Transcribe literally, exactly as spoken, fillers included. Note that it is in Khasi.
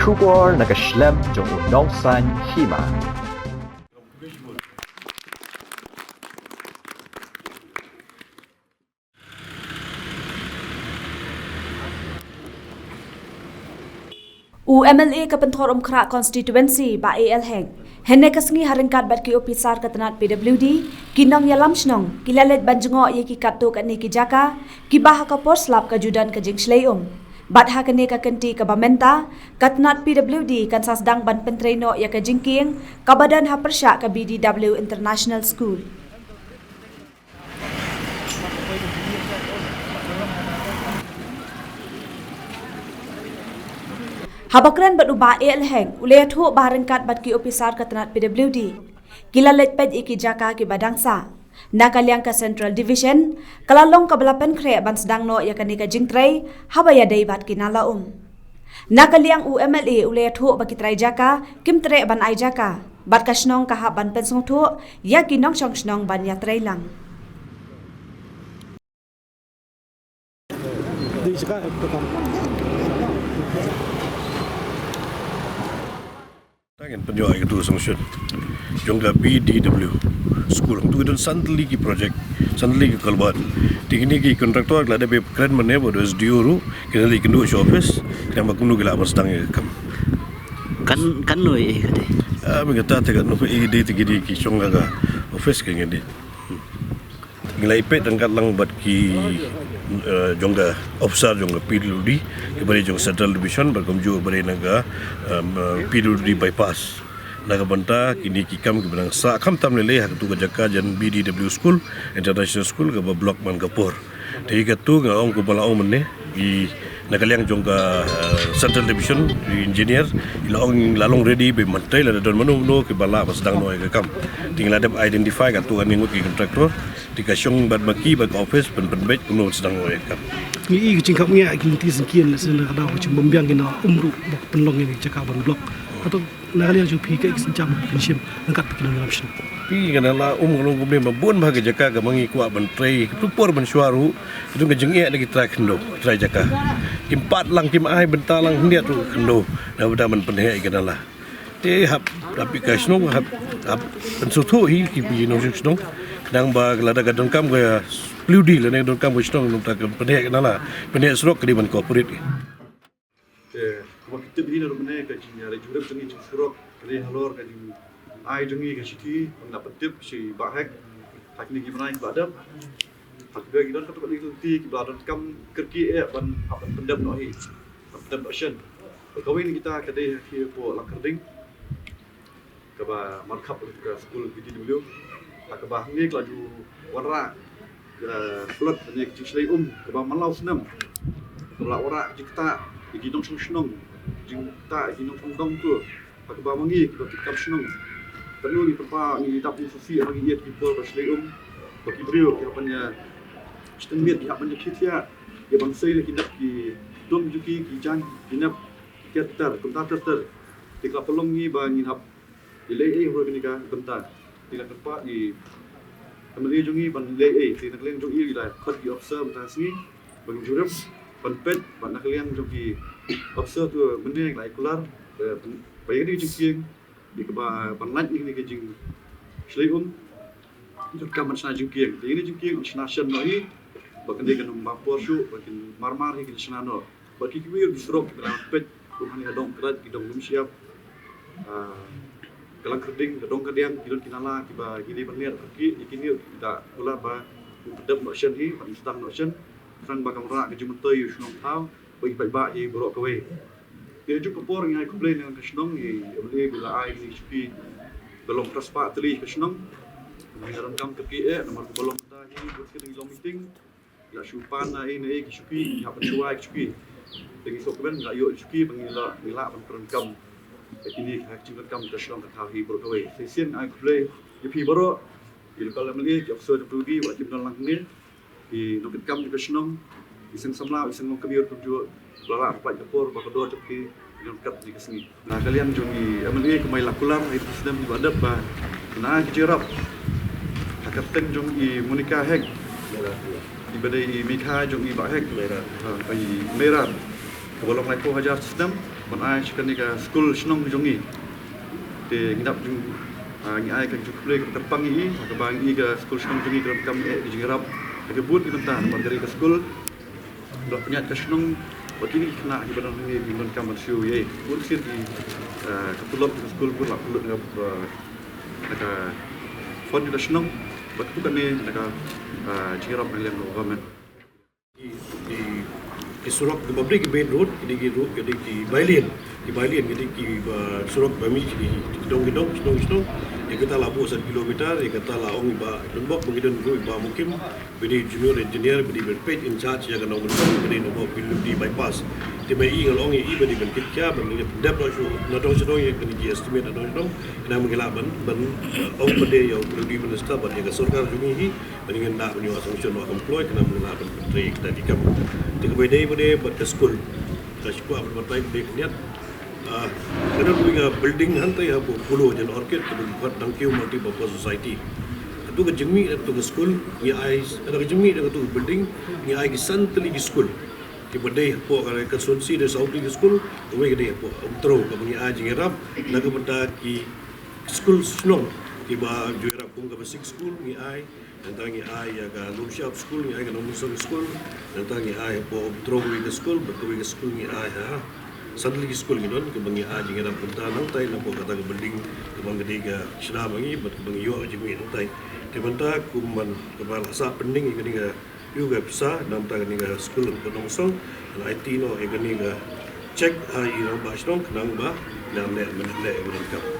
Khubor na ka shlem jong u nongsan hima. U M L A ka Pynthorumkhrah Constituency, Bah A L Hek, hynne ka sngi ha ryngkat bad ki ophisar ka tnat P W D, ki nongïalam shnong, ki la leit ban jngoh ïa ki katto katne ki jaka kiba ha ka por slap ka ju don ka jingshlei um. Bad ha kane ka kynti kaba mynta, ka tnat P W D kan sa sdang ban pyntrei noh ïa ka jingkieng kaba don ha pyrshah ka B D W International School. Haba kren bad u Bah A L Hek, u la ïathuh ba ha ryngkat bad ki ophisar ka tnat P W D, ki la leit peit ïa ki jaka kiba dang sah. Na ka liang ka Central Division, ka la long kaba la pynkhreh ban sdang noh ïa kane ka jingtrei haba ïadei bad ki nala um. Na ka liang u M L A u la ïathuh ba ki trai jaka kim treh ban ai jaka bad ka shnong ka hap ban pynsngewthuh ïa ki nongshong shnong ban ïatrei lang. Tang ngin pynïoh ïa katu ka sanction jong ka B D W school. Hangtu ki don san tylli ki project, san tylli ki culvert. Te kine ki contractor ki la dep kren mynne bad u S D O ruh, ki la leit kynduh sha office, khnang ba kumno ki lah ban sdang ïa ka kam. Kan, kan no e ka dei? Ah, mynta te kan no e ka dei, te ki dei ki shong ha ka office ka ngi dei. Ngi la ïa peit ryngkat lang bad ki, eh, jong ka officer jong ka P W D, kiba dei jong Central Division, bad kumjuh ba dei na ka, em, eh, P W D bypass. Na ka bynta kine ki kam kiba dang sah khamtam lei lei ha katu ka jaka jan B D W school, International School, kaba block man ka por. Te katu nga ong kumba la ong mynne, i na ka liang jong ka, eh, Central Division, i engineer, i la ong la long ready, ba mynta lada don mano mano kiba lah ban sdang noh ïa ka kam. Te ngi la dep identify katto katne ngut ki contractor, te ka shong bad ma ki bad ka office pyn pynbeit kumno ban sdang noh ïa ka kam. Ngi i ka jingkhap ngi ïa ki lynti syngkien, lehse na ka daw ka jingbymbiang ki nala um ruh ba pynlong ïa ki jaka ban block. Hato na ka liang jong phi kaei ka sienjam phin shim ryngkat bad ki nongïalam shnong? Phi, ka nala um ka long kumne, ba bun bha ka jaka kaba ngi kwah ban trei, ka por ban shuwa ruh ka don ka jingeh na ki trai khyndew, ki trai jaka. Kim pat lang, kim ai bynta lang khyndiat ruh khyndew. Na bynta ban pynheh ïa ka nala. Te hap, hap ïa ka shnong, hap, hap pynsngewthuh hi ki, ki nongshong shnong. Khnang ba lada ka donkam ka P W D, lane ka donkam ka shnong, nangta ka pynheh ïa ka nala, pynheh surok, ka dei ban cooperate. Te kumba phi tip hi naduh mynne, ka jing, eh, jingïarap jong ngi jingsurok ka dei halor ka jingai jong ngi ka shithi, ban da pyntip sha i Bah Hek ha kine ki bnai kiba dep. Ha kiba ki don katto katne ki lynti kiba donkam kyrkieh ban hap ban pyndep noh hi, ban pyndep noh shen. Bad kawei na kita ka dei ha ki hapoh Langkyrding, kaba markhap ka skul B D W, ha kaba hangne ka la ju wanrah ka flood lane ka jingshlei um kaba man la u snem, kaba la wanrah ka jingktah ïa ki nongshong shnong, jingktah ïa ki nongshong dong, to ha kaba ma ngi kiba trei kam shnong, katno ngi pynpaw, ngi dap ngi sngewsih, ngi ïeit ki por ba shlei um, ba ki briew ki hap ban ïa shiteng miet, ki hap ban ïa khie thiah, ïa ban sei da ki nep, ki tum jong ki, ki jaiñ, ki nep, ki kiad ter ter, kumta ter ter. Te ka la pynlong ngi ba ngin hap ïaleh ei halor kane ka bynta. Te la kyrpad i M L A jong ngi ban leh ei, te na ka liang jong i la khot ki officer mynta ka sngi ba ngin jurip ban peit, bad na ka liang jong ki officer tu mynne la ai kular ba, ba ïa kane ka jingkieng, ïa kaba ban lait ïa kane ka jingshlei um, donkam ban shna jingkieng. Te ïa kane ka jingkieng yn shna shen noh hi, ba kane kan ym bam por shuh, ba kin mar mar hi kin shna noh. Bad ki kiwei ki surok kiba la peit, kum hangne ha Dong Kret, ki Dong Lum Shyiap, ah, ka Langkyrding, ka Dong Kadiang, ki don ki nala kiba ngi dei ban leh kyrkieh, ïa kine ki da kular ba u pyndep noh shen hi, ban sdang noh shen. Khnang ba kan wanrah ka jingmyntoi ïa u shnong thaw, ba ngi paidbah hi baroh kawei. Te ha kajuh ka por ngi ai khublei na ka shnong, ïa i M L A ba la ai kine ki shuki, ba long thaw spah tylli ka shnong. Ngi la donkam kyrkieh, namar kumba long mynta hi, bad ka dang long meeting. Ngi la shu pan na ei na ei ki shuki, ngi hap ban shu ai ki shuki. Te ngi sngewkmen ngi la ïoh ki shuki ba ngi la, ngi lah ban pyndonkam ïa kine, ha ka jingdonkam ka shnong ka thaw hi baroh kawei. Te shisien ai khublei ïa phi baroh, ïa i local M L A, ki officer jong P W D ba la tim don lang hangne, ki nongkitkam jong ka shnong, ki seng samla, ki seng longkmie ruh kumjuh, ba la lah ban pynlait ka por bad ka dor jong ki, ki nongkat ïa ka sngi. Na ka liang jong i M L A kumba i la kular ha ki snem kiba dep ba, na ka jingïarap ha ka kyrteng jong i Monica Hek, iba dei i Megha jong i Bah Hek, ha, i Meira. Kaba long laiphew hajar snem ban ai sha kane ka skul shnong jong ngi. Te ngi dap jong, ah, ngi ai ka jingkhublei kaba kyrpang ïa i, kaba ngi, ka skul shnong jong ngi ka donkam eh ka jingïarap ha ka bun ki bynta namar ka dei ka skul ba pynïaid ka shnong, ba kine ki khynnah kiba don hangne ki donkam ban siew ïa i. Bun sien ki, ah, ka tulop ka skul bun la pynlut na ka, ah, na ka fund ka shnong, bad katto katne na ka, ah, jingïarap na liang ka government. Ki, ki, ki surok kiba bri ki main road, ki dei ki road, ki dei ki bylane, ki bylane, ki dei kiba surok ba mih ki dei ki dong, ki dong, ki dong, ki dong. Ïa kata la buh san kilometer, ïa kata la ong ba don bok ba ki don ruh ba mukim, ba dei junior engineer, ba dei ban peit in charge ïa ka nongmynsaw, ba dei nongmynsaw P W D bypass. Te ba i nga la ong ïa i ba dei ban kit khia, ban dep noh shuh na dong sha dong ïa kane ki estimate na dong sha dong. Khnang ba ngi lah ban, ban, eh, ong pat ïa u P W D minister bad ïa ka sorkar jong ngi hi, ba ngin da ban ïoh sanction, ïoh employ, khnang ba ngin lah ban trei kita ki kam. Te kaba dei, ba dei bad ka skul. Ka shu kwah ban batai ba dei khyndiat. Ah, ka don kawei ka building hangtai hapoh Polo Jan Orchid, kaba ki khot Dangkiew Multipurpose Society. Katu ka jingmih na katu ka skul ngi ai, na ka jingmih na katu ka building ngi ai ki san tylli ki skul. Kiba dei hapoh ka constituency dei saw tylli ki skul, kawei ka dei hapoh Umtrew, kaba ngi ai jingïarap na ka bynta ki skul shnong kiba ju ïarap, kum ka basic school ngi ai, nangta ngi ai ïa ka Lumshyiap school, ngi ai ka Nongmynsong school, nangta ngi ai hapoh Umtrew kawei ka skul, bad kawei ka skul ngi ai ha. San tylli ki skul ngi don kiba ngi ai jingïarap bynta nangtai napoh kata ka building kaba ngi dei ka shna ma ngi bad kaba ngi ïoh ka jingmih nangtai. Te mynta kum ban kaba la sah pending ïa kane ka ïa ka pisa, nangta kane ka skul ka Nongmynsong, ngan aiti noh ïa kane ka check ha i rangbah shnong khnang ba ngan leh, ngan leh ïa ka donkam.